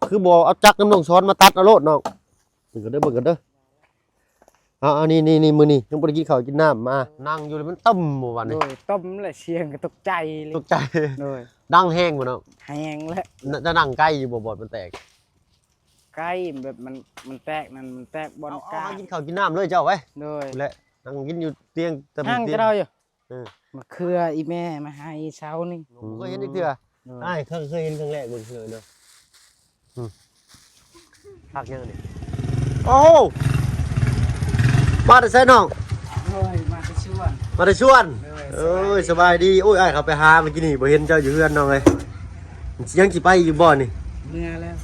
ຄືບໍ່ເອົາຈັກນຳນ້ອງສອນມາຕັດເອົາໂລດນ້ອງ. ເບິ່ງກັນເດີ ເບິ່ງກັນເດີ. ເອົາ ເອົາ ນີ້ ນີ້ ນີ້ ມື້ນີ້ຍັງບໍ່ໄດ້ກິນເຂົ້າກິນນ້ຳມາ ນັ່ງຢູ່ແລ້ວມັນຕຶ້ມບໍ່ວະນີ້. ໂດຍ ຕຶ້ມແຫຼະ ສຽງກໍຕົກໃຈເລີຍ ຕົກໃຈ. ໂດຍ ດັງແຮງບໍ່ນ້ອງ? ແຮງແຫຼະ. ນ- ຈະນັ່ງໃກ້ຢູ່ບໍ່ ບ່ອນມັນແຕກ? ໃກ້ ແບບມັນ ມັນແຕກນັ້ນ ມັນແຕກບ່ອນ ເອົາ ເອົາ ກ້າ ມາກິນເຂົ້າກິນນ້ຳເລີຍເຈົ້າເວີຍ. ໂດຍ ແຫຼະ ນັ່ງກິນຢູ່ຕຽງ ແຕ່ ຫາງ ຕຽງ ແຕ່ເຮົາຢູ່. ເອີ ມະເຂືອອີແມ່ມາໃຫ້ເຊົ້ານີ້ ບໍ່ເຄີຍເຫັນຈັກເທື່ອ. ໂດຍ ອ້າຍເຄີຍ ເຄີຍເຫັນຄັ້ງແລກເບິ່ງເທື່ອເນາະ. ອືມ ຜັກຫຍັງນີ້? ໂອ້ ມາແຕ່ໃສນ້ອງ? ໂດຍ ມາແຕ່ສວນ ມາແຕ່ສວນ. ໂດຍ ເອີຍ ສະບາຍດີ. ໂອ້ຍ ອ້າຍເຂົ້າໄປຫາເມື່ອກີ້ນີ້ ບໍ່ເຫັນເຈົ້າຢູ່ເຮືອນນ້ອງເອີຍ. ຍັງຊິໄປຢູ່ບໍ່ນີ້? ເມືອແລ້ວ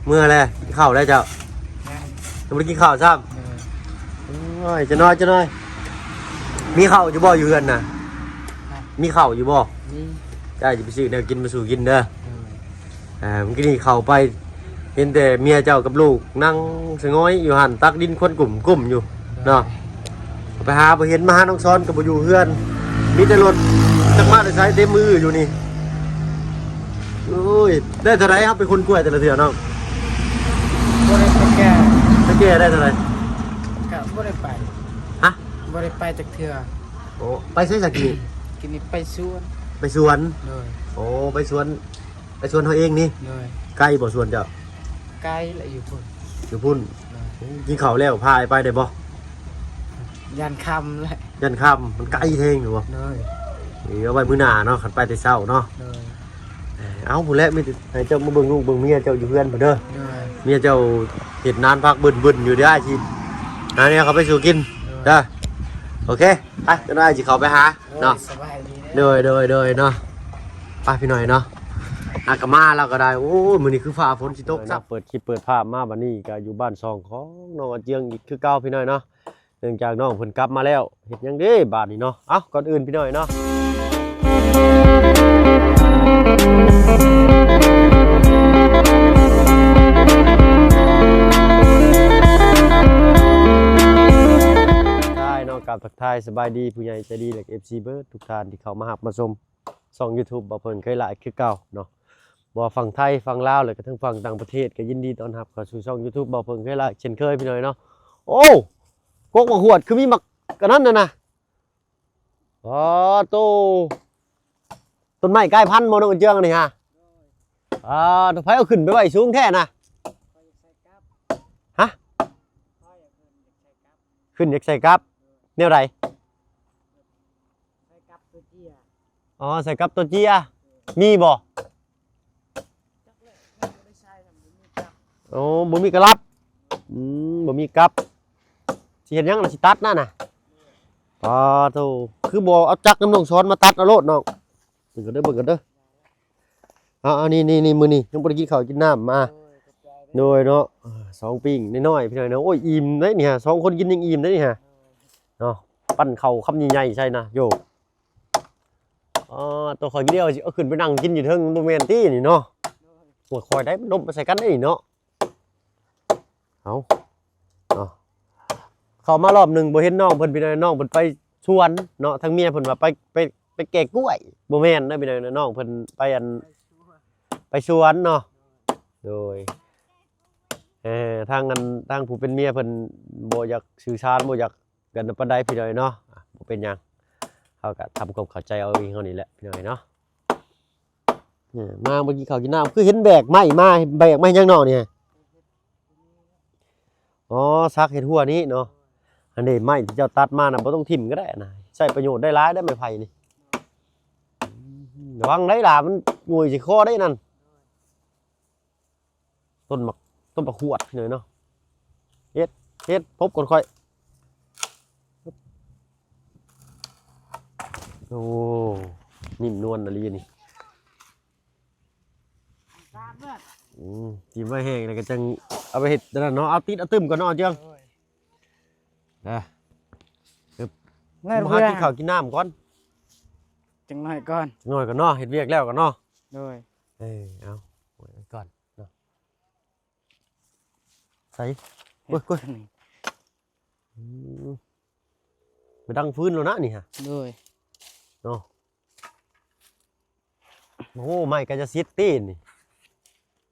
ເມືອແລ້ວ. ກິນເຂົ້າແລ້ວເຈົ້າ? ຍັງ ຍັງບໍ່ໄດ້ກິນເຂົ້າຊ້ຳ. ເອີ ໂອ້ຍ ຈັກໜ້ອຍ ຈັກໜ້ອຍ. ມີເຂົ້າຢູ່ບໍ່ຢູ່ເຮືອນນະ? ຮະ? ມີເຂົ້າຢູ່ບໍ່? ມີ. ເຈົ້າຈະໄປຊື້ແນວກິນມາສູ່ກິນເດີ. ເອີ ເອີ ມື້ກີ້ນີ້ເຂົ້າໄປ ເຫັນແຕ່ເມຍເຈົ້າກັບລູກນັ່ງສະຫງອຍຢູ່ຫັ້ນ ຕັກດິນຄວັນກຸ້ມໆຢູ່ເນາະ. ໄປຫາບໍ່ເຫັນ ມາຫານ້ອງສອນກໍບໍ່ຢູ່ເຮືອນ ມີແຕ່ລົດຈັກມາແຕ່ໃສເຕັມມືຢູ່ນີ້. ໂອ້ຍ ໄດ້ເທົ່າໃດເຮົາໄປຂົນກ້ວຍແຕ່ລະເທື່ອນ້ອງ? ບໍ່ໄດ້ໄປແກ່ ໄປແກ່ໄດ້ເທົ່າໃດ? ກະບໍ່ໄດ້ໄປ. ຮະ? ບໍ່ໄດ້ໄປຈັກເທື່ອ. ໂອ້ ໄປໃສສະກີ້? ກີ້ນີ້ໄປສວນ ໄປສວນ. ໂດຍ ໂອ້ ໄປສວນ ໄປສວນເຮົາເອງນີ້. ໂດຍ ໄກບໍ່ສວນເຈົ້າ? ໄກແຫຼະ ຢູ່ພຸ້ນ ຢູ່ພຸ້ນ. ໂດຍ ໂອ້ ກິນເຂົ້າແລ້ວພາອ້າຍໄປໄດ້ບໍ່? ຢ້ານຄ່ຳແຫຼະ ຢ້ານຄ່ຳ ມັນໄກແຮງຢູ່ບໍ່? ໂດຍ ເອີ ເອົາໄວ້ມື້ໜ້າເນາະ ຄັນໄປແຕ່ເຊົ້າເນາະ. ໂດຍ ເອີ ເອົາ ພຸ້ນແຫຼະ ມີແຕ່ໃຫ້ເຈົ້າມາເບິ່ງລູກເບິ່ງເມຍເຈົ້າຢູ່ເຮືອນພຸ້ນເດີ. ໂດຍ ເມຍເຈົ້າເຮັດນານພັກບຶ້ນໆຢູ່ເດ້ ອ້າຍຊິຫາແນວເຂົ້າໄປສູ່ກິນ. ໂດຍ ເດີ ໂອເຄ ໄປ ຈັກໜ້ອຍອ້າຍຊິເຂົ້າໄປຫາເນາະ. ໂດຍ ສະບາຍດີເດີ. ໂດຍ ໂດຍ ໂດຍເນາະ. ໄປພີ່ນ້ອງເນາະ ອາກະມາລາວກໍໄດ້. ໂອ້ຍ ມື້ນີ້ຄືຟ້າຝົນຊິຕົກຊ້ຳ. ເປີດຄລິບເປີດພາບມາບັດນີ້ກໍຢູ່ບ້ານຊ່ອງຂອງນ້ອງອາເຈືອງອີກຄືເກົ່າພີ່ນ້ອງເນາະ. ເນື່ອງຈາກນ້ອງເພິ່ນກັບມາແລ້ວ ເຮັດຫຍັງເດ້ບາດນີ້ເນາະ. ເອົ້າ ກ່ອນອື່ນພີ່ນ້ອງເນາະ ທັກທາຍເນາະ ກາບທັກທາຍສະບາຍດີຜູ້ໃຫຍ່ໃຈດີ ແລະ ເອັຟຊີ ເບິດທຸກທ່ານທີ່ເຂົ້າມາຮັບມາຊົມຊ່ອງ YouTube ບ່າວເພິ່ນເຄີຍຫຼາຍຄືເກົ່າເນາະ. ບໍ່ວ່າຝັ່ງໄທ ຝັ່ງລາວ ແລະກະທັງຝັ່ງຕ່າງປະເທດ ກໍຍິນດີຕ້ອນຮັບເຂົ້າສູ່ຊ່ອງ YouTube ບ່າວເພິ່ນເຄີຍຫຼາຍເຊັ່ນເຄີຍພີ່ນ້ອງເນາະ. ໂອ້ ກົກໝາກຫວດຄືມີໝາກອັນນັ້ນນະນະ. ອໍ ໂຕ ຕົ້ນໄມ້ກາຍພັນບໍ່ນ້ອງເຈືອງນີ້ຮະ? ອໍ ໂຕ ໃຜເອົາຂຶ້ນໄປໄວ້ສູງແທ້ນະ? ຮະ? ຂຶ້ນຢາກໃສ່ກັບ ແນວໃດ? ອໍ ໃສ່ກັບຕົວເຈຍ ມີບໍ່? ໂອ້ ບໍ່ມີກະລັບ. ອືມ ບໍ່ມີກັບ ຊິເຮັດຫຍັງລະ ຊິຕັດນະນະ? ປາໂທ ຄືບໍ່ເອົາຈັກນຳນ້ອງສອນມາຕັດເອົາໂລດນ້ອງ. ເບິ່ງກັນເດີ ເບິ່ງກັນເດີ. ເອົາ ເອົາ ນີ້ ນີ້ ນີ້ ມື້ນີ້ຍັງບໍ່ໄດ້ກິນເຂົ້າກິນນ້ຳມາ. ໂດຍ ຂອບໃຈເດີ. ໂດຍເນາະ ສອງປີ້ງນ້ອຍໆ ພີ່ນ້ອງເນາະ. ໂອ້ຍ ອີ່ມເດ້ນີ້ຫາ ສອງຄົນກິນຍັງອີ່ມເດ້ນີ້ຫາເນາະ. ປັ້ນເຂົ້າຄຳໃຫຍ່ໆໃສ່ນະ ໂຢ. ອໍ ໂຕຂ້ອຍມີແນວຊິເອົາຂຶ້ນໄປນັ່ງກິນຢູ່ເທິງ ມັນບໍ່ແມ່ນຕິນີ້ເນາະ. ໂດຍ ໂອ້ຍ ຂ້ອຍໄດ້ລົມມາໃສ່ກັນເດ້ນີ້ເນາະ. ເອົາ ເນາະ ເຂົ້າມາລອບໜຶ່ງບໍ່ເຫັນນ້ອງເພິ່ນ ພີ່ນ້ອງ ນ້ອງເພິ່ນໄປສວນເນາະ. ທາງເມຍເພິ່ນວ່າໄປ ໄປ ໄປແກ່ກ້ວຍ ບໍ່ແມ່ນເດີພີ່ນ້ອງ ນ້ອງເພິ່ນໄປອັນ ໄປສວນເນາະ. ໂດຍ ເອີ ທາງອັນ ທາງຜູ້ເປັນເມຍເພິ່ນບໍ່ຢາກສື່ສານ ບໍ່ຢາກ ກັນປານໃດພີ່ນ້ອງເນາະ. ອ່ະ ບໍ່ເປັນຫຍັງ ເຮົາກະທຳຄວາມເຂົ້າໃຈເອົາເອງເຮົານີ້ແຫຼະພີ່ນ້ອງເນາະ. ເອີ ມາບໍ່ກິນເຂົ້າກິນນ້ຳ ຄືເຫັນແບກໄມ້ມາ ແບກໄມ້ຫຍັງນ້ອງນີ້? ອໍ ສັກເຮັດຮົ້ວນີ້ເນາະ. ອັນນີ້ໄມ້ທີ່ເຈົ້າຕັດມານະ ບໍ່ຕ້ອງຖິ້ມກໍໄດ້ນະ ໃຊ້ປະໂຫຍດໄດ້ຫຼາຍເດ້ໄມ້ໄຜ່ນີ້. ອືມ ລະວັງໄດ້ຫຼາ ມັນຫງຸຍໃສ່ຄໍໄດ້ນັ້ນ. ຕົ້ນໝາກ ຕົ້ນໝາກຫວດພີ່ນ້ອງເນາະ. ເຮັດ ເຮັດ ພົບກ່ອນຂ້ອຍ. ໂອ້ ນິ້ມນວນອີ່ຫຼີນີ້. ອືມ ຖິ້ມໄວ້ແຫ້ງແລ້ວກໍຈັ່ງເອົາໄປເຮັດນັ້ນເນາະ. ເອົາຕິດເອົາຕຶ້ມກ່ອນເນາະ ເຈີງ. ເອີ ມາຫາກິນເຂົ້າກິນນ້ຳກ່ອນ ຈັກໜ້ອຍກ່ອນ ຈັກໜ້ອຍກ່ອນເນາະ ເຮັດວຽກແລ້ວກ່ອນເນາະ. ໂດຍ ເອີ ເອົາໄວ້ກ່ອນ ເນາະ ໃສ່ ເຮັດ ໂອ້ຍ ໂອ້ຍ ນີ້ ອືມ ໄປດັງຟືນແລ້ວນະນີ້ຫະ. ໂດຍ ເນາະ ໂອ້ ໄມ້ກາຍະສິດຕິນີ້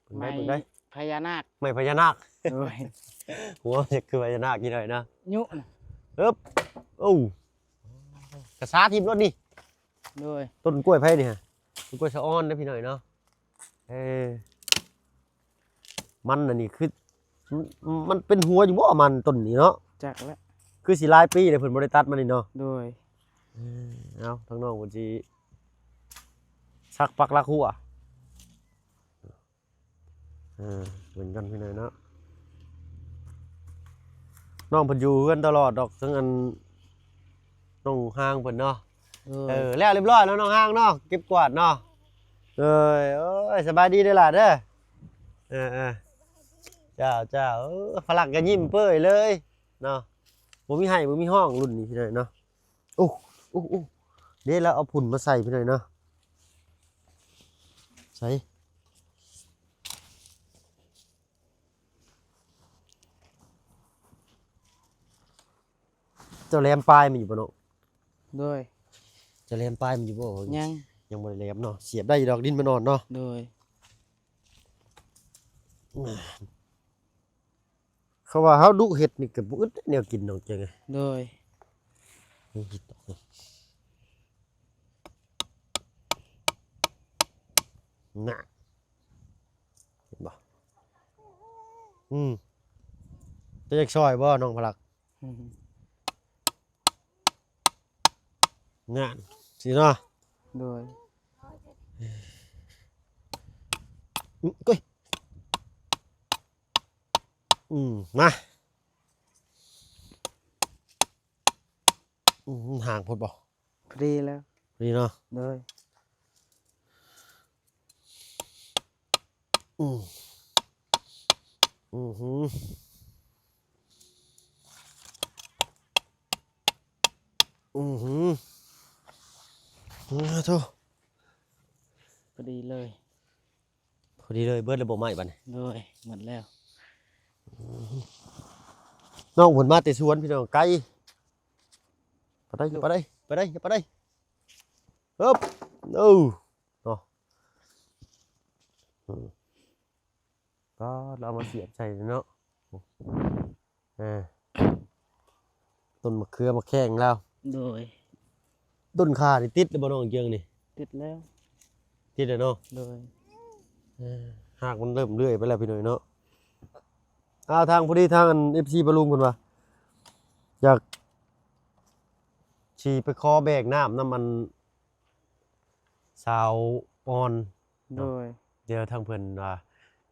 ເບິ່ງໄດ້ ໄມ້ ເບິ່ງໄດ້ ພະຍານາກ ໄມ້ພະຍານາກ ໂດຍ ຫົວມັນຄືພະຍານາກຢູ່ໜ້ອຍເນາະ ຍຸນະ ເອີບ ໂອ້ ກະສາຖິ້ມໂລດນີ້ ໂດຍ ຕົ້ນກ້ວຍໃຜນີ້ຮະ? ຕົ້ນກ້ວຍສະອອນເດ້ພີ່ນ້ອງເນາະ ເອີ ມັນອັນນີ້ຄື ມັນ ມັນເປັນຫົວຢູ່ບໍ່ມັນຕົ້ນນີ້ເນາະ? ຈັກແຫຼະ ຄືຊິຫຼາຍປີແລ້ວເພິ່ນບໍ່ໄດ້ຕັດມັນນີ້ເນາະ ໂດຍ ເອີ ເອົາ ທາງນ້ອງເພິ່ນຊິສັກປັກຫຼັກຫົວ ເອີ ເບິ່ງກັນພີ່ນ້ອງເນາະ ນ້ອງເພິ່ນຢູ່ເຮືອນຕະຫຼອດດອກ ທັງອັນ ນ້ອງຮາງເພິ່ນເນາະ ໂດຍ ເອີ ແລ້ວຮຽບຮ້ອຍແລ້ວນ້ອງຮາງເນາະ ເກັບກວາດເນາະ ເອີຍ ໂອ້ຍ ສະບາຍດີເດີຫຼ້າເດີ ເອີໆ ເຈົ້າ ເຈົ້າ ເອີ ພະລັກກະຍິ້ມເປີຍເລີຍເນາະ ບໍ່ມີໄຫ້ບໍ່ມີຮ້ອງລຸ້ນນີ້ພີ່ນ້ອງເນາະ ໂອ້ ໂອ້ ໂອ້ ເດ້ ລາວເອົາຝຸ່ນມາໃສ່ພີ່ນ້ອງເນາະ ໃສ່ ເຈົ້າແຫຼມປາຍມັນຢູ່ບໍ່ນ້ອງ? ໂດຍ ເຈົ້າແຫຼມປາຍມັນຢູ່ບໍ່? ຍັງ ຍັງບໍ່ໄດ້ແຫຼມເນາະ ສຽບໄດ້ຢູ່ດອກ ດິນມັນອ່ອນເນາະ ໂດຍ ເຂົາວ່າເຮົາດຸເຮັດນີ້ກໍບໍ່ອຶດແນວກິນນ້ອງເຈີງເອີຍ ໂດຍ ນີ້ ນະ ເຫັນບໍ່? ອືມ ເຈົ້າຢາກຊ່ອຍບໍ່ນ້ອງພະລັກ? ອືມ ງານ ຊີ້ເນາະ ໂດຍ ອືມ ເອີຍ ອືມ ມາ ອືມ ຫ່າງໂພດບໍ່? ພໍດີແລ້ວ ພໍດີເນາະ ໂດຍ ອືມ ອືຫື ອືຫື ອື ໂທ້ ພໍດີເລີຍ ພໍດີເລີຍ ເບິດແລ້ວບໍ່ໄມ້ບັດນີ້? ໂດຍ ໝົດແລ້ວ ນ້ອງເພິ່ນມາແຕ່ສວນພີ່ນ້ອງ ໄກ ໄປໄດ້ ໄປໄດ້ ໄປໄດ້ ໄປໄດ້ ເອີບ ເອີ ເນາະ ອືມ ກໍລາວມາສຽບໃສ່ເນາະ ເອີ ຕົ້ນມະເຂືອມະແຂ້ງລາວ ໂດຍ ຕົ້ນຂ່ານີ້ຕິດແລ້ວບໍ່ນ້ອງເຈືອງນີ້? ຕິດແລ້ວ ຕິດແລ້ວເນາະ ໂດຍ ເອີ ຮາກມັນເລີ່ມເລື່ອຍໄປແລ້ວພີ່ນ້ອງເນາະ ອ້າວ ທາງ ພໍດີທາງອັນ ເອັຟຊີ ປ້າລຸງເພິ່ນວ່າ ຢາກ ຊິໄປຂໍແບກນ້ຳນຳອັນ ສາວອ່ອນ ໂດຍ ເນາະ ດຽວທາງເພິ່ນວ່າ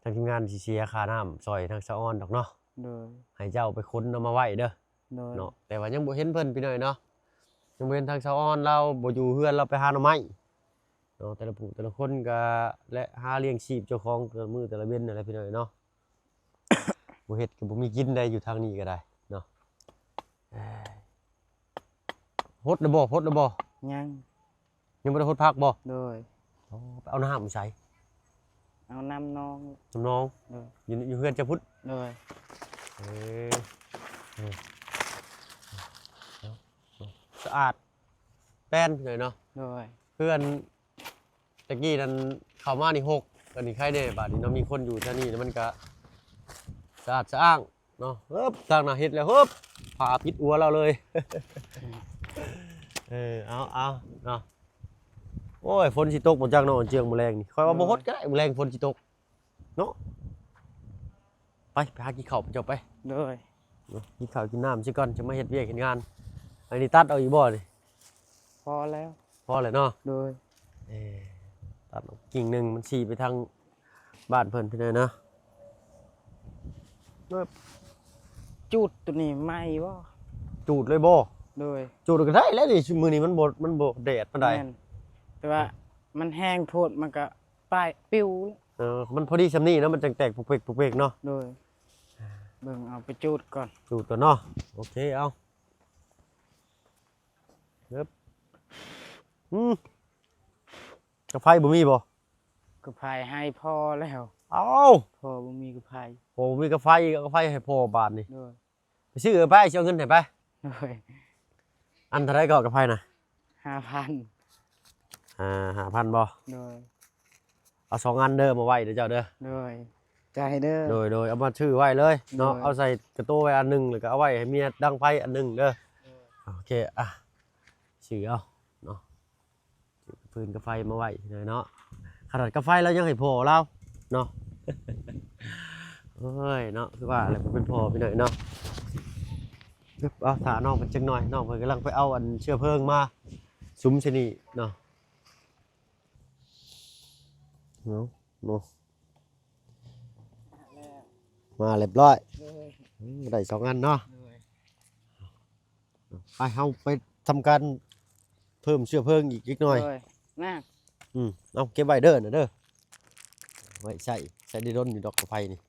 ທາງທີມງານຊິເສຍຄ່ານ້ຳຊ່ອຍທາງສາວອ່ອນດອກເນາະ ໂດຍ ໃຫ້ເຈົ້າໄປຂົນເອົາມາໄວ້ເດີ ໂດຍ ເນາະ ແຕ່ວ່າຍັງບໍ່ເຫັນເພິ່ນພີ່ນ້ອງເນາະ ຍັງບໍ່ເຫັນທາງສາວອ່ອນ ລາວບໍ່ຢູ່ເຮືອນ ລາວໄປຫາໜໍ່ໄມ້ເນາະ ແຕ່ລະຜູ້ແຕ່ລະຄົນກະ ແລະ ຫາລ້ຽງຊີບເຈົ້າຂອງແຕ່ລະມື້ແຕ່ລະເວັນນັ້ນແຫຼະພີ່ນ້ອງເນາະ ບໍ່ເຮັດກໍບໍ່ມີກິນໄດ໋ ຢູ່ທາງນີ້ກໍໄດ້ເນາະ ເອີຍ ຫົດແລ້ວບໍ່? ຫົດແລ້ວບໍ່? ຍັງ ຍັງບໍ່ໄດ້ຫົດຜັກບໍ່? ໂດຍ ອໍ ໄປເອົານ້ຳຢູ່ໃສ? ເອົານ້ຳໜອງ ນ້ຳໜອງ ໂດຍ ຢູ່ ຢູ່ເຮືອນເຈົ້າພຸ້ນ ໂດຍ ເອີ ເອີ ສະອາດແປ້ນເລີຍເນາະ ໂດຍ ເຮືອນ ແຕ່ກີ້ນັ້ນເຂົ້າມານີ້ຫົກ ອັນນີ້ໄຄແດ່ ບາດນີ້ເນາະ ມີຄົນຢູ່ແຖວນີ້ ແລ້ວມັນກະສະອາດສະອ້າງເນາະ ເຮີບ ທາງໜ້າເຮັດແລ້ວ ເຮີບ ຜ້າປິດຫົວລາວເລີຍ ເອີ ເອົາ ເອົາເນາະ ໂອ້ຍ ຝົນຊິຕົກບໍ່ຈັກເນາະ ເຈືອງມື້ແລງນີ້ ຂ້ອຍວ່າບໍ່ຫົດກໍໄດ້ ມື້ແລງຝົນຊິຕົກ ເນາະ ໄປ ໄປຫາກິນເຂົ້າເຈົ້າໄປ ໂດຍ ເນາະ ກິນເຂົ້າກິນນ້ຳຊິກ່ອນ ຈະມາເຮັດວຽກເຮັດງານ ອັນນີ້ຕັດເອົາອີກບໍ່ນີ້? ພໍແລ້ວ ພໍແລ້ວເນາະ ໂດຍ ເອີ ຕັດອອກກິ່ງໜຶ່ງ ມັນຊີ້ໄປທາງບ້ານເພິ່ນພີ່ນ້ອງເນາະ ແບບ ຈູດໂຕນີ້ໃໝ່ບໍ່? ຈູດເລີຍບໍ່? ໂດຍ ຈູດກໍໄດ້ແລ້ວນີ້ ມື້ນີ້ມັນບໍ່ ມັນບໍ່ແດດປານໃດ ແມ່ນ ແຕ່ວ່າມັນແຮງໂພດ ມັນກໍ ປາຍປິວ ເອີ ມັນພໍດີຊ່ຳນີ້ເນາະ ມັນຈັ່ງແຕກປຸກເປັກປຸກເປັກເນາະ ໂດຍ ເບິ່ງເອົາໄປຈູດກ່ອນ ຈູດກ່ອນເນາະ ໂອເຄ ເອົາ ເອີບ ອືມ ກະໄຟບໍ່ມີບໍ່? ກະໄຟໃຫ້ພໍ່ແລ້ວ ເອົ້າ ພໍ່ບໍ່ມີກະໄຟ ພໍ່ບໍ່ມີກະໄຟ ເອົາກະໄຟໃຫ້ພໍ່ບາດນີ້ ໂດຍ ໄປຊື້ເອົາໄປ ຊິເອົາເງິນໃຫ້ໄປ ໂດຍ ອັນເທົ່າໃດກໍກະໄຟນະ? ຫ້າພັນ ອ່າ ຫ້າພັນບໍ່? ໂດຍ ເອົາສອງອັນເດີ ມາໄວ້ເດີເຈົ້າເດີ ໂດຍ ໃຈເດີ. ໂດຍ ໂດຍ ເອົາມາຊື້ໄວ້ເລີຍເນາະ. ໂດຍ ເອົາໃສ່ກະໂຕໄວ້ອັນໜຶ່ງ ແລ້ວກໍເອົາໄວ້ໃຫ້ເມຍດັງໄຟອັນໜຶ່ງເດີ. ໂດຍ ໂອເຄ ອ່ະ ຊື້ເອົາເນາະ. ຊື້ຟືນກັບໄຟມາໄວ້ພີ່ນ້ອງເນາະ. ຂະໜາດກັບໄຟລາວຍັງໃຫ້ພໍ່ລາວເນາະ. ໂອ້ຍເນາະ ຄືວ່າແຫຼະ ຜູ້ເປັນພໍ່ພີ່ນ້ອງເນາະ. ເອົາ ຖ້ານ້ອງເພິ່ນຈັກໜ່ອຍ ນ້ອງເພິ່ນກຳລັງໄປເອົາອັນເຊື້ອເພີງມາສຸມໃສ່ນີ້ເນາະ. ເນາະ ເນາະ ມາຮຽບຮ້ອຍ. ໂດຍ ອືມ ໄດ້ສອງອັນເນາະ. ໂດຍ ໄປ ເຮົາໄປທຳການເພີ່ມເຊື້ອເພີງອີກຈັກໜ່ອຍ. ໂດຍ ນະ ອືມ ເອົາເກັບໄວ້ເດີນະເດີ ໄວ້ໃຊ້ ໃຊ້ໄດ້ດົນຢູ່ດອກ ກະໄຟນີ້.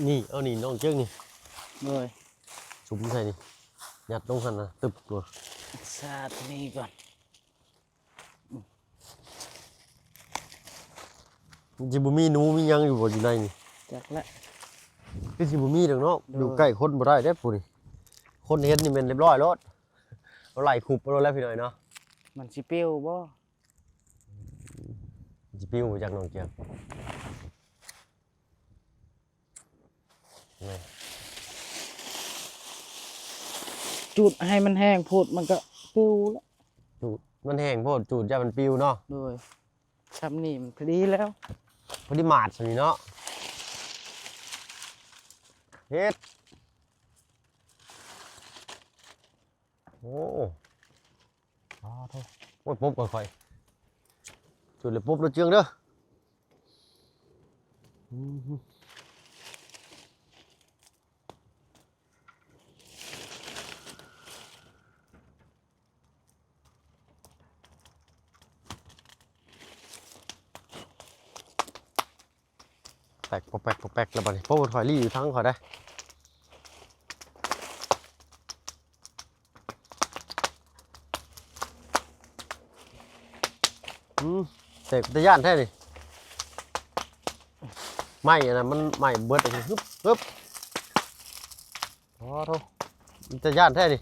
ນີ້ ເອົານີ້ນ້ອງເຈິງນີ້. ໂດຍ ສຸມໃສ່ນີ້ ຍັດລົງຫັ້ນນະ ຕຶບໂລດ. ສາດນີ້ກ່ອນ. ມັນຊິບໍ່ມີໜູມີຫຍັງຢູ່ບໍ່ ຢູ່ໃນນີ້? ຈັກແຫຼະ ຄືຊິບໍ່ມີດອກເນາະ. ໂດຍ ຢູ່ໃກ້ຄົນບໍ່ໄດ້ເດ້ຜູ້ນີ້ ຄົນເຫັນນີ້ແມ່ນຮຽບຮ້ອຍໂລດ ເອົາໄລ່ຄຸບເອົາໂລດແລ້ວພີ່ນ້ອງເນາະ. ມັນຊິປິວບໍ່? ມັນຊິປິວບໍ່ຈັກນ້ອງເຈີງ. ແມ່ນ ຈູດໃຫ້ມັນແຮງໂພດ ມັນກໍປິວແລ້ວ. ຈູດມັນແຮງໂພດ ຈູດຢ້ານມັນປິວເນາະ. ໂດຍ ຊ່ຳນີ້ມັນພໍດີແລ້ວ ພໍດີມາດຊ່ຳນີ້ເນາະ. ເຮັດ ໂອ້ ອ້າໂທ້ ໂອ້ຍ ປົບກ່ອນຂ້ອຍ ຈຸດເລີຍ ປົບໂລດເຈືອງເດີ. ອືມ ແປກ ປອກແປກ ປອກແປກ ແລ້ວບັດນີ້ ໂອ້ ຂ້ອຍລີ້ຢູ່ທາງຂ້ອຍໄດ໋. ອືມ ແຕກ ຕາຢ້ານແທ້ນີ້ ໄມ້ອັນນັ້ນມັນໄໝ້ເບິດ. ຮຶບ ຮຶບ ໂອ້ໂທ້ ຕາຢ້ານແທ້ນີ້.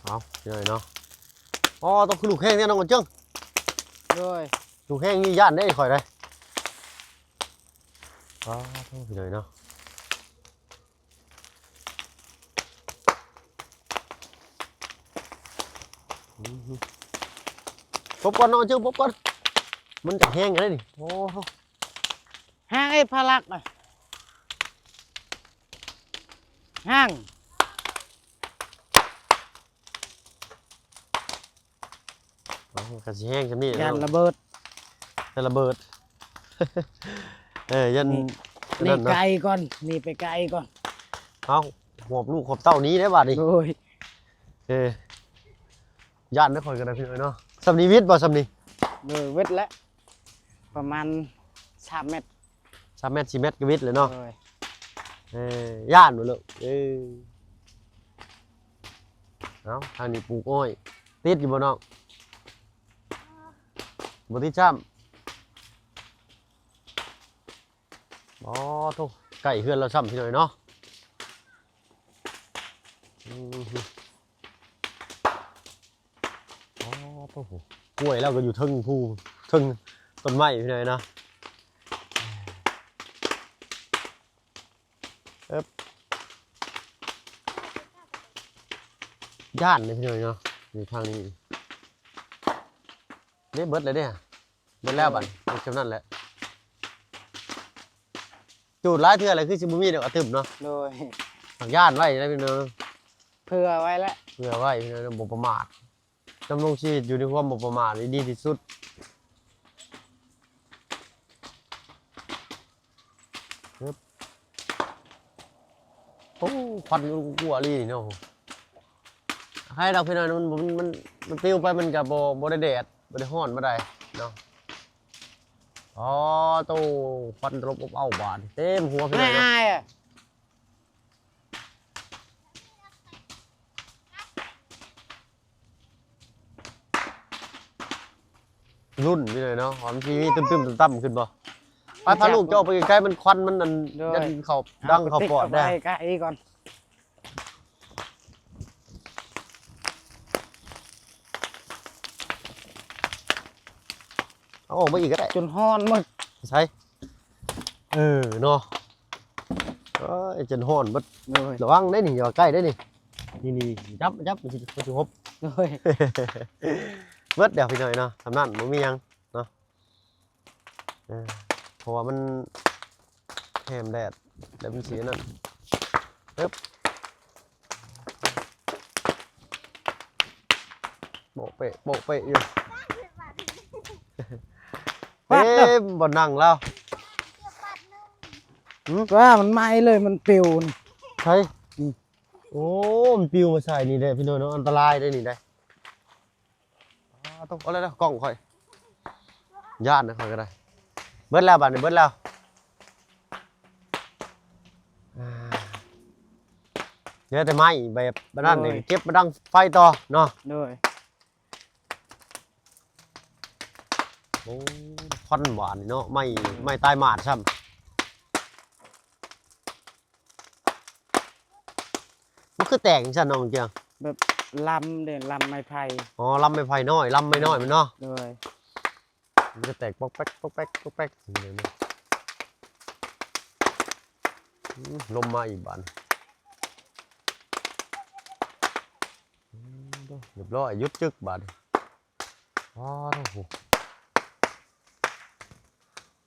ເອົາ ພີ່ນ້ອງເນາະ. ອໍ ຕ້ອງຄືລູກແຮງແທ້ນ້ອງເຈີງ. ໂດຍ ລູກແຮງນີ້ຢ້ານເດ້ຂ້ອຍເດ້. ອໍ ພີ່ນ້ອງເນາະ. ອືມ ປົບກ່ອນນ້ອງເຈີງ ປົບກ່ອນ ມັນຈະແຮງໄດ໋ນີ້. ໂອ້ ຫ້າງເອພາລັກນະ ຫ້າງ. ເອົາ ມັນກໍຊິແຮງສ່ຳນີ້ແຫຼະ ຢ້ານລະເບີດ ຢ້ານລະເບີດ. ເອີ ຢ້ານ ນີ້ ນີ້ໄກກ່ອນ ນີ້ໄປໄກກ່ອນ. ເອົາ ຫວບລູກຫວບເຕົ້າໜີໄດ້ບາດນີ້. ໂດຍ ເອີ ຢ້ານເດ້ຂ້ອຍກໍໄດ້ພີ່ນ້ອງເນາະ. ສ່ຳນີ້ວິດບໍ່ ສ່ຳນີ້? ໂດຍ ວິດແຫຼະ ປະມານສາມແມັດ ສາມແມັດ ສີ່ແມັດກໍວິດແຫຼະເນາະ. ໂດຍ ເອີ ຢ້ານບໍ່ລູກ? ເອີ ເອົາ ທາງນີ້ປູກອ້ອຍ ຕິດຢູ່ບໍ່ນ້ອງ? ບໍ່ຕິດຊ້ຳ. ອໍ ໂທ້ ໃກ້ເຮືອນລາວຊ້ຳພີ່ນ້ອງເນາະ. ອືມ ອໍ ໂທ້ ກ້ວຍລາວກໍຢູ່ເທິງພູ ເທິງຕົ້ນໄມ້ພີ່ນ້ອງເນາະ. ເອີບ ຢ້ານເດ້ພີ່ນ້ອງເນາະ ຢູ່ທາງນີ້. ເດ້ ເບິດແລ້ວເດ້ ເບິດແລ້ວບັດນີ້ ເຮັດສ່ຳນັ້ນແຫຼະ. ຈູດຫຼາຍເທື່ອແລ້ວ ຄືຊິບໍ່ມີດອກອະຕຶບເນາະ. ໂດຍ ຕ້ອງຢ້ານໄວ້ນະພີ່ນ້ອງ ເຜື່ອໄວ້ແຫຼະ ເຜື່ອໄວ້ພີ່ນ້ອງ ບໍ່ປະໝາດ. ດຳລົງຊີວິດຢູ່ໃນຄວາມບໍ່ປະໝາດນີ້ດີທີ່ສຸດ. ໂອ້ ຄວັນກໍກົວອີ່ຫຼີເນາະ. ໃຫ້ດອກພີ່ນ້ອງ ມັນ ມັນ ມັນ ມັນປິວໄປ ມັນກໍບໍ່ ບໍ່ໄດ້ແດດ ບໍ່ໄດ້ຮ້ອນປານໃດເນາະ. ອໍ ໂທ້ ຄວັນຕະຫຼົບອົບເອົ້າບາດ ເຕັມຫົວພີ່ນ້ອງເນາະ. ອາຍ ອາຍ ອາຍ. ລຸ້ນຢູ່ເລີຍເນາະ ວ່າມັນຊິມີຕຶ້ມໆຕ່ຳໆຂຶ້ນບໍ່. ໄປ ພາລູກເຈົ້າອອກໄປໄກໆ ມັນຄວັນມັນອັນ ໂດຍ ຢັນເຂົ້າດັງເຂົ້າປອດແດ່. ເອົາກະຕິກເອົາໄວ້ໄກກ່ອນ. ເອົາອອກມາອີກກໍໄດ້ ຈົນຮ້ອນໝົດ. ໃສ? ເອີເນາະ ເອີຍ ຈົນຮ້ອນເບິດ. ໂດຍ ລະວັງເດ້ນີ້ ຢ່າໃກ້ເດ້ນີ້. ນີ້ໆ ຈັບ ຈັບ ມັນຊິ ມັນຊິຫົບ. ໂດຍ ເບິດແລ້ວພີ່ນ້ອງເນາະ ສ່ຳນັ້ນບໍ່ມີຫຍັງເນາະ. ເອີ ເພາະວ່າມັນແຮມແດດ ແລ້ວມັນຊິອັນນັ້ນ. ເອີບ ໂປະເປະ ໂປະເປະຢູ່. ເຕັມບ່ອນນັ່ງລາວ. ຫືມ? ວ່າມັນໄໝ້ເລີຍ ມັນປິວນີ້. ໃສ? ນີ້. ໂອ້ ມັນປິວມາໃສ່ນີ້ເດ້ພີ່ນ້ອງເນາະ ອັນຕະລາຍເດ້ນີ້ເດ້. ອ້າ ຕົກເອົາແລ້ວ ກ້ອງຂ້ອຍ ຢ້ານນະຂ້ອຍກໍໄດ້. ເບິດແລ້ວ ບາດນີ້ເບິດແລ້ວ. ອ່າ ເຫຼືອແຕ່ໄມ້ແບບ ແບບນັ້ນ ໂດຍ ນີ້ ເກັບມາດັງໄຟຕໍ່ເນາະ. ໂດຍ ໂອ້ ຄວັນຫວານເນາະ ໄມ້ ໂດຍ ໄມ້ຕາຍໝາດຊ້ຳ. ມັນຄືແຕກຈັ່ງຊັ້ນນ້ອງເຈືອງ? ແບບລຳເດ້ ລຳໄມ້ໄຜ່. ອໍ ລຳໄມ້ໄຜ່ນ້ອຍ ລຳໄມ້ນ້ອຍມັນເນາະ. ໂດຍ ມັນຈະແຕກປອກແປັກ ປອກແປັກ ປອກແປັກ. ອືມ ລົມມາອີກບາດ. ອືມ ຮຽບຮ້ອຍ ຢຸດຈຶກບາດ. ອໍ ໂອ້ໂຫ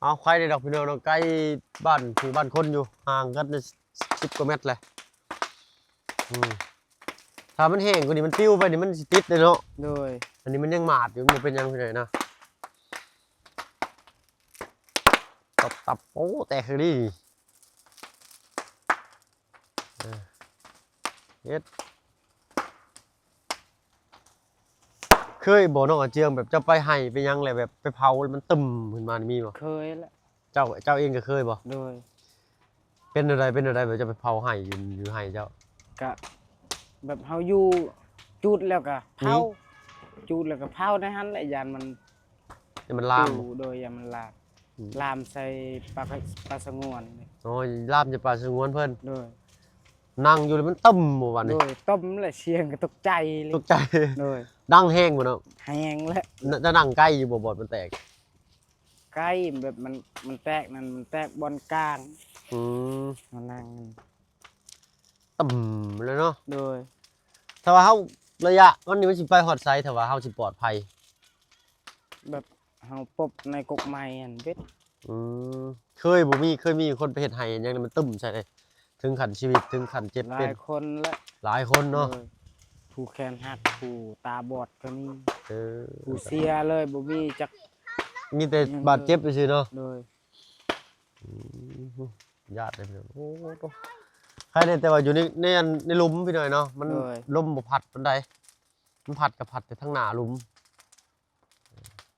ເອົາ ໄຄແດ່ດອກພີ່ນ້ອງເນາະ ໃກ້ບ້ານຜູ້ບ້ານຄົນຢູ່ ຫ່າງກັນສິບກວ່າແມັດແຫຼະ. ອືມ ຖ້າມັນແຫ້ງກວ່ານີ້ ມັນປິວໄປນີ້ ມັນຊິຕິດເດ້ເນາະ. ໂດຍ ອັນນີ້ມັນຍັງໝາດຢູ່ ມັນບໍ່ເປັນຫຍັງພີ່ນ້ອງເນາະ. ຕັບໆ ໂອ້ ແຕກຄັກດີ. ເອີ ເຮັດ ເຄີຍບໍ່ນ້ອງອາເຈືອງ ແບບເຈົ້າໄປໄຮ່ໄປຫຍັງແລ້ວ ແບບໄປເຜົາແລ້ວມັນຕຶ້ມຂຶ້ນມານີ້ມີບໍ່? ເຄີຍແຫຼະ. ເຈົ້າ ເຈົ້າເອງກໍເຄີຍບໍ່? ໂດຍ. ເປັນແນວໃດ ເປັນແນວໃດ ແບບເຈົ້າໄປເຜົາໄຮ່ຢູ່ ຢູ່ໄຮ່ເຈົ້າ? ກະແບບເຮົາຢູ່ ຈູດແລ້ວກະເຜົາ. ຫືມ? ຈູດແລ້ວກະເຜົາໃນຫັ້ນແຫຼະ ຢ້ານມັນ ຢ້ານມັນລາມບໍ່? ໂດຍ ຢ້ານມັນລາມ. ອືມ ລາມໃສ່ປ່າ ປ່າສະຫງວນ. ອໍ ລາມໃສ່ປ່າສະຫງວນເພິ່ນ. ໂດຍ ນັ່ງຢູ່ແລ້ວມັນຕຶ້ມບໍ່ບາດນີ້? ໂດຍ ຕຶ້ມແຫຼະ ສຽງກໍຕົກໃຈເລີຍ. ຕົກໃຈ. ໂດຍ ດັງແຮງບໍ່ເນາະ? ແຮງແຫຼະ. ນ- ຈະນັ່ງໃກ້ຢູ່ບໍ່ ບ່ອນມັນແຕກ? ໃກ້ ແບບມັນ ມັນແຕກນັ້ນ ມັນແຕກບ່ອນກາງ. ອືມ ມານັ່ງ ຕຶ້ມເລີຍເນາະ. ໂດຍ ຖ້າວ່າເຮົາ ໄລຍະມັນນີ້ມັນຊິໄປຮອດໃສ ຖ້າວ່າເຮົາຊິປອດໄພ? ແບບເຮົາປົບໃນກົກໄມ້ຫັ້ນເບິດ. ອືມ ເຄີຍບໍ່ມີ ເຄີຍມີຄົນໄປເຮັດໄຮ່ຫຍັງແລ້ວມັນຕຶ້ມໃສ່ເດ້ ເຖິງຂັ້ນຊີວິດ ເຖິງຂັ້ນເຈັບເປັນ? ຫຼາຍຄົນແຫຼະ. ຫຼາຍຄົນເນາະ. ໂດຍ ຜູ້ແຂນຫັກ ຜູ້ຕາບອດກໍມີ. ເອີ ຜູ້ເສຍເລີຍ ບໍ່ມີຈັກ ມີແຕ່ບາດເຈັບຊື່ໆເນາະ. ໂດຍ. ອືມ ຢ້ານເດ້ພີ່ນ້ອງ. ໂອ້ ໂຕ ໃຄແນ່ແຕ່ວ່າຢູ່ໃນ ໃນອັນ ໃນຫຼຸມພີ່ນ້ອງເນາະ ມັນ ໂດຍ ລົມບໍ່ພັດປານໃດ. ມັນພັດກໍພັດແຕ່ທາງໜ້າຫຼຸມ.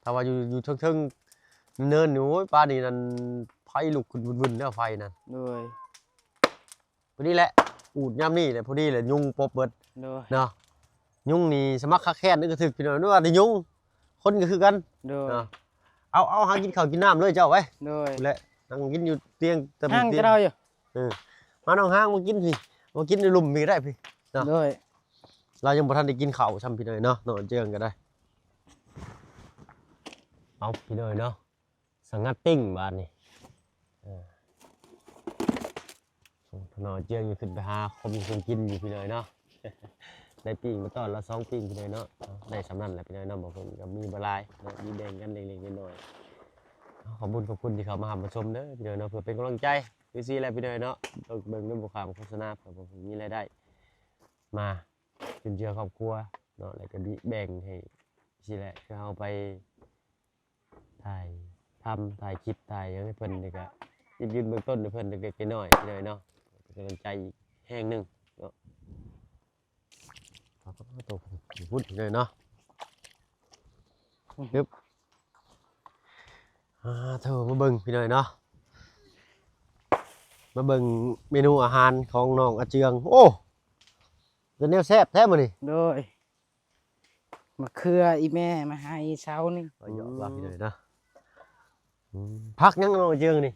ຖ້າວ່າຢູ່ ຢູ່ເທິງໆ ເນີນໆນີ້ ໂອ້ຍ ປານນີ້ນັ້ນ ໄຟລຸກຂຶ້ນວຶ່ນໆແລ້ວ ໄຟນັ້ນ. ໂດຍ. ພໍດີແຫຼະ ອູດຍາມນີ້ແຫຼະ ພໍດີແຫຼະ ຍຸງປົບເບິດ. ໂດຍ. ເນາະ ຍຸງນີ້ສະໝັກຄັກແຄ້ນ ກະຖືກພີ່ນ້ອງ ວ່າແຕ່ຍຸງ ຄົນກໍຄືກັນ. ໂດຍ. ເນາະ ເອົາ ເອົາ ຫາກິນເຂົ້າກິນນ້ຳເລີຍເຈົ້າໄວ້. ໂດຍ. ແຫຼະ ນັ່ງກິນຢູ່ຕຽງ ຕະ ຫາງຕຽງ ກໍໄດ້ຢູ່. ເອີ ມານ້ອງຫາງ ມາກິນພີ້ ມາກິນໃນລຸ່ມພີ້ກໍໄດ້ພີ້ເນາະ. ໂດຍ. ລາວຍັງບໍ່ທັນໄດ້ກິນເຂົ້າຊ້ຳພີ່ນ້ອງເນາະ ນ້ອງເຈືອງກໍໄດ້. ເອົາພີ່ນ້ອງເນາະ ສະຫງັດຕິ່ງບາດນີ້. ເອີ ນ້ອງເຈືອງຢູ່ ຂຶ້ນໄປຫາຄົມຄົງກິນຢູ່ພີ່ນ້ອງເນາະ. ໄດ້ປີ້ງມາຕ້ອນລາວສອງປີ້ງພີ່ນ້ອງເນາະ. ໄດ້ສ່ຳນັ້ນແຫຼະພີ່ນ້ອງເນາະ ບາງຄົນກໍມີບໍ່ຫຼາຍເນາະ ມີແບ່ງກັນເລັກໆນ້ອຍໆ. ເອົາ ຂອບຄຸນ ຂອບຄຸນທີ່ເຂົ້າມາຮັບມາຊົມເດີພີ່ນ້ອງເນາະ ເພື່ອເປັນກຳລັງໃຈ. ຄືຊີ້ແຫຼະພີ່ນ້ອງເນາະ ເບິ່ງ ເບິ່ງນຳບໍ່ຂ້າມໂຄສະນາ ເພື່ອບໍ່ມີລາຍໄດ້ມາຈຸນເຈືອຄອບຄົວເນາະ ແລ້ວກໍແບ່ງໃຫ້ຊີ້ແຫຼະ ຄືເຮົາໄປຖ່າຍທຳ ຖ່າຍຄລິບ ຖ່າຍຫຍັງໃຫ້ເພິ່ນ ແລ້ວກໍຫຍິບຢືມເບື້ອງຕົ້ນໃຫ້ເພິ່ນເລັກໆນ້ອຍໆ ພີ່ນ້ອງເນາະ ເປັນກຳລັງໃຈອີກແຮງໜຶ່ງເນາະ. ໂຕພຸ້ນເລີຍເນາະ. ອືມ ຮຶບ ອ່າ ໂທ ມາເບິ່ງພີ່ນ້ອງເນາະ ມາເບິ່ງເມນູອາຫານຂອງນ້ອງອາເຈືອງ. ໂອ້ ເປັນແນວແຊບແທ້ມື້ນີ້. ໂດຍ. ມະເຂືອອີແມ່ມາໃຫ້ເຊົ້ານີ້. ເອົາເຍາະວ່າ ອືມ ພີ່ນ້ອງເນາະ. ອືມ ຜັກຫຍັງເນາະເຈີງນີ້?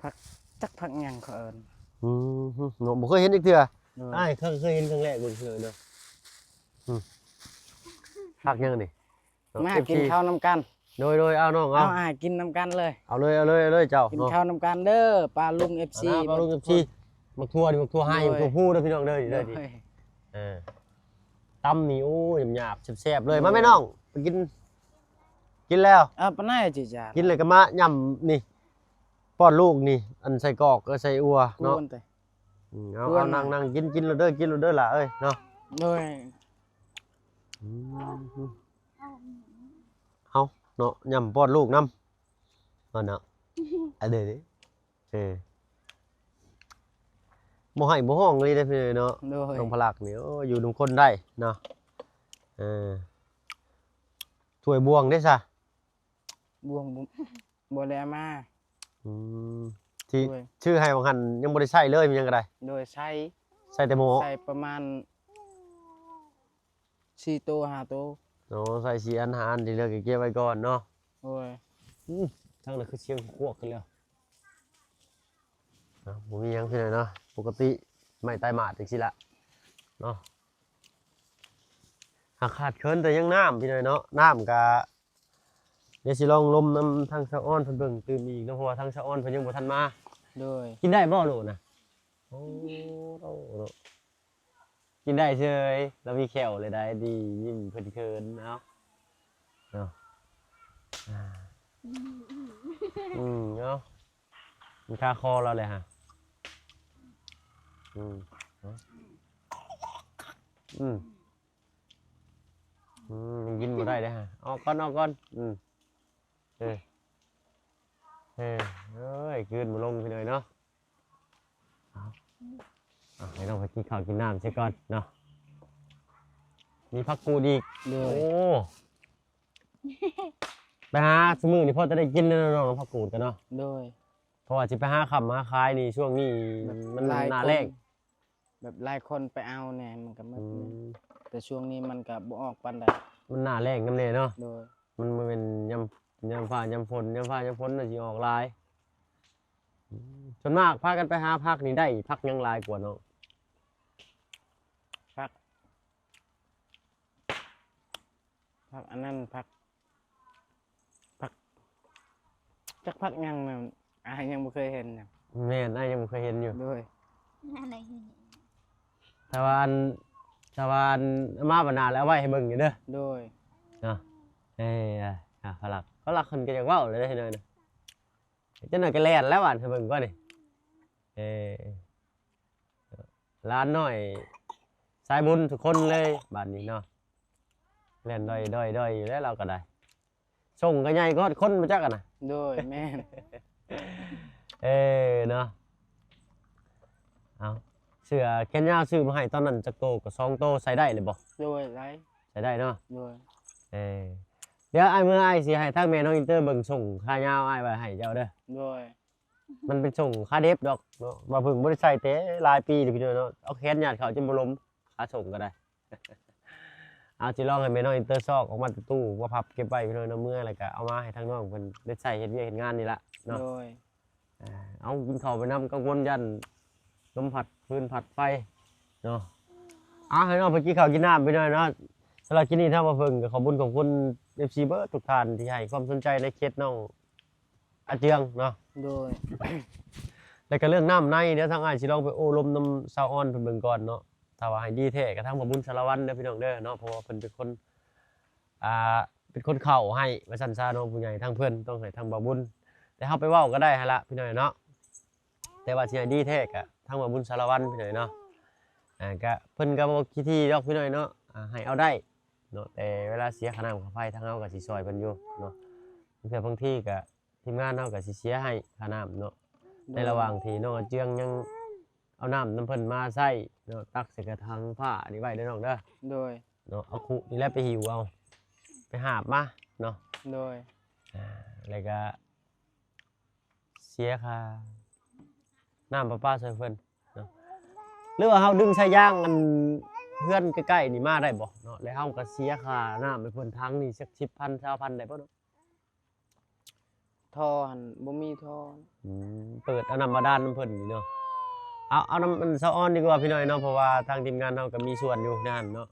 ຜັກ ຈັກຜັກຫຍັງເຂົາເອີ້ນ. ອືມ ເນາະ ບໍ່ເຄີຍເຫັນຈັກເທື່ອ. ໂດຍ ອ້າຍເຄີຍ ເຄີຍເຫັນຄັ້ງແລກເບິ່ງເທື່ອເນາະ. ອືມ ຜັກຫຍັງນີ້? ເນາະ ມາກິນເອັຟຊີ ເຂົ້ານຳກັນ. ໂດຍ ໂດຍ ເອົານ້ອງ ເອົາ ເອົາ ຫາກິນນຳກັນເລີຍ. ເອົາເລີຍ ເອົາເລີຍ ເອົາເລີຍເຈົ້າ ກິນເນາະ ເຂົ້ານຳກັນເດີ ປ້າລຸງເອັຟຊີ ເອົານະ ປ້າລຸງເອັຟຊີ. ໝາກຖົ່ວນີ້ ໝາກຖົ່ວໄຮ ໝາກຖົ່ວພູເດີພີ່ນ້ອງເດີ ນີ້ເດີ ນີ້. ເອີ ຕຳນີ້ ໂອ້ຍ ຫຍາບໆ ແຊບໆ ເລີຍ. ໂດຍ ມາແມ່ນ້ອງ ໄປກິນ ກິນແລ້ວ ເອີ ປານໃດຈີຈາ ກິນແລ້ວກໍມາຫຍ້ຳນີ້ ປ້ອນລູກນີ້ ອັນໃສ່ກອກ ເອີ ໃສ່ອົ່ວເນາະ. ອືມ ເອົາ ເອົາ ນັ່ງ ນັ່ງກິນ ກິນໂລດເດີ ກິນໂລດເດີຫຼ້າເອີຍເນາະ. ໂດຍ ອືມ ເອົາເນາະ ຫຍ້ຳປ້ອນລູກນຳ ເອົາເນາະ. ອັນເດ ເອີ ບໍ່ໄຫ້ບໍ່ຮ້ອງເລີຍເດ້ພີ່ນ້ອງເນາະ. ໂດຍ ນ້ອງພະລັກນີ້ ໂອ້ ຢູ່ນຳຄົນໄດ້ເນາະ. ເອີ ຖ້ວຍບ່ວງເດ້ຊະ? ບ່ວງ ບໍ່ ບໍ່ໄດ້ເອົາມາ. ອືມ ທີ່ ໂດຍ ຊື້ໃຫ້ວ່າງຫັ້ນ ຍັງບໍ່ໄດ້ໃຊ້ເລີຍ ມີຫຍັງກໍໄດ້. ໂດຍ ໃຊ້ ໃຊ້ແຕ່ໝໍ້ ໃຊ້ປະມານສີ່ໂຕ ຫ້າໂຕ. ໂອ້ ໃຊ້ສີ່ອັນ ຫ້າອັນ ທີ່ເຫຼືອກໍເກັບໄວ້ກ່ອນເນາະ. ໂດຍ ອືມ ທາງນັ້ນຄືສຽງຄວກຂຶ້ນແລ້ວ. ເນາະ ບໍ່ມີຫຍັງພີ່ນ້ອງເນາະ ປົກກະຕິໄມ້ຕາຍໝາດຈັ່ງຊີ້ລະເນາະ. ຫາກຂາດເຂີນແຕ່ຍັງນ້ຳພີ່ນ້ອງເນາະ. ນ້ຳກະ ດຽວຊິລອງລົມນຳທາງສາວອອນເພິ່ນເບິ່ງຕື່ມອີກເນາະ ເພາະວ່າທາງສາວອອນເພິ່ນຍັງບໍ່ທັນມາ. ໂດຍ ກິນໄດ້ບໍ່ໂລນະ? ໂອ້ ໂລ ໂລ ກິນໄດ້ເສີຍ ລາວມີແຂ້ວເລີຍໄດ໋ ດີ ຍິ້ມເຂີນໆ ເອົາ ເນາະ ອ່າ ອືມ ເອົາ ມັນຄາຄໍລາວແຫຼະຫະ ອືມ ເອົາ ອືມ ອືມ ຍັງກິນບໍ່ໄດ້ເດ້ຫະ ອອກກ່ອນ ອອກກ່ອນ ອືມ ເອີ ເອີ ເອີຍ ກືນບໍ່ລົງພີ່ນ້ອງເນາະ. ເອົາ ເອົາ ໃຫ້ນ້ອງໄປກິນເຂົ້າກິນນ້ຳເສຍກ່ອນເນາະ. ມີຜັກກູດອີກ ໂດຍ ໂອ້ ໄປຫາຊຸມື້ນີ້ພໍຈະໄດ້ກິນແລ້ວເນາະ ຜັກກູດກັນເນາະ. ໂດຍ ເພາະວ່າຊິໄປຫາຄ້າມຫາຂາຍນີ້ ຊ່ວງນີ້ມັນໜ້າແລ້ງ ແບບຫຼາຍຄົນໄປເອົາແດ່ ມັນກໍໝົດ ອືມ ແຕ່ຊ່ວງນີ້ມັນກໍບໍ່ອອກປານໃດ ມັນໜ້າແລ້ງນຳແດ່ເນາະ. ໂດຍ ມັນບໍ່ແມ່ນຍາມ ຍາມຟ້າຍາມຝົນ ຍາມຟ້າຍາມຝົນມັນຊິອອກຫຼາຍ. ອືມ ສ່ວນມາກພາກັນໄປຫາຜັກນີ້ໄດ້ຜັກຫຍັງຫຼາຍກວ່ານ້ອງ? ຜັກ ຜັກອັນນັ້ນ ຜັກ ຜັກ ຈັກຜັກຫຍັງນະ ອ້າຍຍັງບໍ່ເຄີຍເຫັນນະ. ແມ່ນ ອ້າຍຍັງບໍ່ເຄີຍເຫັນຢູ່. ໂດຍ ແຕ່ວ່າອັນ ແຕ່ວ່າອັນ ເອົາມາບັດໜ້າແລ້ວເອົາໄວ້ໃຫ້ເບິ່ງຢູ່ເດີ. ໂດຍ ເນາະ ເອີ ອ່າ ພະລັກ ພະລັກເພິ່ນກໍຢາກເວົ້າແລ້ວເດ້ ເຫັນໜ້ອຍນະ ຈັກໜ້ອຍກໍແລ່ນແລ້ວ ບາດໃຫ້ເບິ່ງກ່ອນນີ້ ເອີ. ຫຼານນ້ອຍສາຍບຸນທຸກຄົນເລີຍບາດນີ້ເນາະ ແລ່ນດອຍໆໆ ຢູ່ແລ້ວລາວກໍໄດ້ ສົ່ງກໍໃຫຍ່ກວ່າຄົນບໍ່ຈັກຫັ້ນນະ. ໂດຍ ແມ່ນ ເອີ ເນາະ ເອົາ ເສື້ອແຂນຍາວຊື້ມາໃຫ້ຕອນນັ້ນຈັກໂຕ ກໍສອງໂຕ ໃສ່ໄດ້ເລີຍບໍ່? ໂດຍ ໄດ້ ໃສ່ໄດ້ເນາະ. ໂດຍ ເອີ ດຽວອ້າຍເມືອ ອ້າຍຊິໃຫ້ທາງແມ່ນ້ອງອິນເຕີເບິ່ງສົ່ງຂາຍາວອ້າຍໄວ້ໃຫ້ເຈົ້າເດີ. ໂດຍ ມັນເປັນສົ່ງຂາເດັບດອກເນາະ ບ່າວເພິ່ງບໍ່ໄດ້ໃສ່ແຕ່ຫຼາຍປີແລ້ວພີ່ນ້ອງເນາະ ເອົາແຂນຍາດເຂົ້າຈົນບໍ່ລົມ ຂາສົ່ງກໍໄດ້. ເອົາ ຊິລອງໃຫ້ແມ່ນ້ອງອິນເຕີຊອກອອກມາແຕ່ຕູ້ ມາພັບເກັບໄວ້ພີ່ນ້ອງເນາະ ເມືອແລ້ວກໍເອົາມາໃຫ້ທາງນ້ອງເພິ່ນໄດ້ໃຊ້ເຮັດວຽກເຮັດງານນີ້ລະເນາະ. ໂດຍ ເອົາ ກິນເຂົ້າໄປນຳ ກັງວົນຢ້ານລົມພັດຟືນພັດໄຟເນາະ. ເອົາ ໃຫ້ນ້ອງເພິ່ນກິນເຂົ້າກິນນ້ຳໄປໜ້ອຍເນາະ. ສຳລັບຄລິບນີ້ທາງບ່າວເພິ່ງກໍຂອບຄຸນຂອບຄຸນເອັຟຊີເບິດທຸກທ່ານທີ່ໃຫ້ຄວາມສົນໃຈໃນເຂດນ້ອງ ອາເຈືອງເນາະ. ໂດຍ ແລ້ວກໍເລື່ອງນ້ຳໃນ ດຽວທາງອ້າຍຊິລອງໄປໂອ້ລົມນຳສາວອອນເພິ່ນເບິ່ງກ່ອນເນາະ. ຖ້າວ່າໃຫ້ດີແທ້ກໍທາງບ່າວບຸນສາລະວັນເດີພີ່ນ້ອງເດີເນາະ ເພາະວ່າເພິ່ນເປັນຄົນ ອ່າ ເປັນຄົນເຂົ້າໃຫ້ວ່າຊັ້ນຊະເນາະ ຜູ້ໃຫຍ່ທາງເພິ່ນຕ້ອງໃຫ້ທາງບ່າວບຸນ. ແຕ່ເຮົາໄປເວົ້າກໍໄດ້ຫັ້ນລະພີ່ນ້ອງເນາະ ແຕ່ວ່າຊິໃຫ້ດີແທ້ກໍທາງບ່າວບຸນສາລະວັນພີ່ນ້ອງເນາະ. ອ່າ ກໍເພິ່ນກໍບໍ່ຂີ້ຖີ່ດອກພີ່ນ້ອງເນາະ ອ່າ ໃຫ້ເອົາໄດ້ເນາະ ແຕ່ເວລາເສຍຄ່ານ້ຳຄ່າໄຟທາງເຮົາກໍຊິຊ່ອຍເພິ່ນຢູ່ເນາະ. ບາງເທື່ອບາງທີກໍ ທີມງານເຮົາກໍຊິເສຍໃຫ້ຄ່ານ້ຳເນາະ. ໂດຍ ໃນລະຫວ່າງທີ່ນ້ອງອາເຈືອງຍັງເອົານ້ຳນຳເພິ່ນມາໃຊ້ເນາະ ຕັກໃສ່ກະຖັງຜ້ານີ້ໄວ້ເດີນ້ອງເດີ. ໂດຍ ເນາະ ເອົາຄຸນີ້ແຫຼະໄປຫິ້ວເອົາ ໄປຫາບມາເນາະ. ໂດຍ ອ່າ ແລ້ວກະເສຍຄ່ານ້ຳປະປາຊ່ອຍເພິ່ນເນາະ ຫຼືວ່າເຮົາດຶງສາຍຢາງອັນ ເຮືອນໃກ້ໆນີ້ມາໄດ້ບໍ່ເນາະ? ແລ້ວເຮົາກໍເສຍຄ່ານ້ຳໃຫ້ເພິ່ນຖັງນີ້ຈັກສິບພັນ ຊາວພັນ ໄດ້ບໍ່ເນາະ? ທໍ່ຫັ້ນບໍ່ມີທໍ່. ອືມ ເປີດເອົານ້ຳບາດານນຳເພິ່ນນີ້ເນາະ. ເອົາ ເອົານຳອັນສາວອອນດີກວ່າພີ່ນ້ອງເນາະ ເພາະວ່າທາງທີມງານເຮົາກໍມີສ່ວນຢູ່ໃນຫັ້ນເນາະ.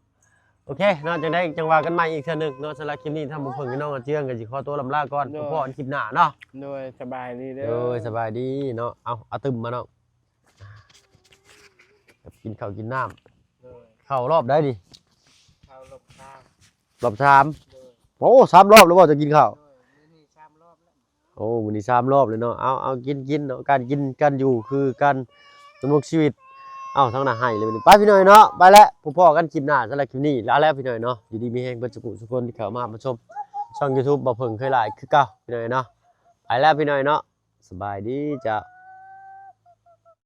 ໂອເຄເນາະ ຈັ່ງໃດຈັ່ງວ່າກັນໃໝ່ອີກເທື່ອໜຶ່ງເນາະ. ສຳລັບຄລິບນີ້ ທາງບໍ່ເພິ່ງກັບນ້ອງອາເຈືອງກໍຊິຂໍຕົວລຳລາກ່ອນ. ພໍ້ກັນຄລິບໜ້າເນາະ. ໂດຍ ສະບາຍດີເດີ. ໂດຍ ສະບາຍດີເນາະ. ເອົາ ເອົາຕື່ມມາເນາະ. ກິນເຂົ້າກິນນ້ຳ. ໂດຍ ເຂົ້າລອບໃດນີ້? ເຂົ້າລອບສາມ. ລອບສາມ. ໂດຍ ໂອ້ ສາມລອບແລ້ວບໍ່ ຈະກິນເຂົ້າ? ໂດຍ ມື້ນີ້ສາມລອບແລ້ວ. ໂອ້ ມື້ນີ້ສາມລອບເລີຍເນາະ. ເອົາ ເອົາ ກິນ ກິນເນາະ. ການກິນການຢູ່ຄືການດຳລົງຊີວິດ. ເອົາ ທາງໜ້າໃຫ້ເລີຍ. ໄປພີ່ນ້ອງເນາະ ໄປແລ້ວ. ພົບພໍ້ກັນຄລິບໜ້າ. ສຳລັບຄລິບນີ້ລາແລ້ວພີ່ນ້ອງເນາະ. ຢູ່ດີມີແຮງເບິດສູ່ຜູ້ສູ່ຄົນທີ່ເຂົ້າມາຮັບຊົມຊ່ອງ YouTube ບໍ່ເພິ່ງເຄີຍຫຼາຍຄືເກົ່າພີ່ນ້ອງເນາະ. ໄປແລ້ວພີ່ນ້ອງເນາະ. ສະບາຍດີເຈົ້າ.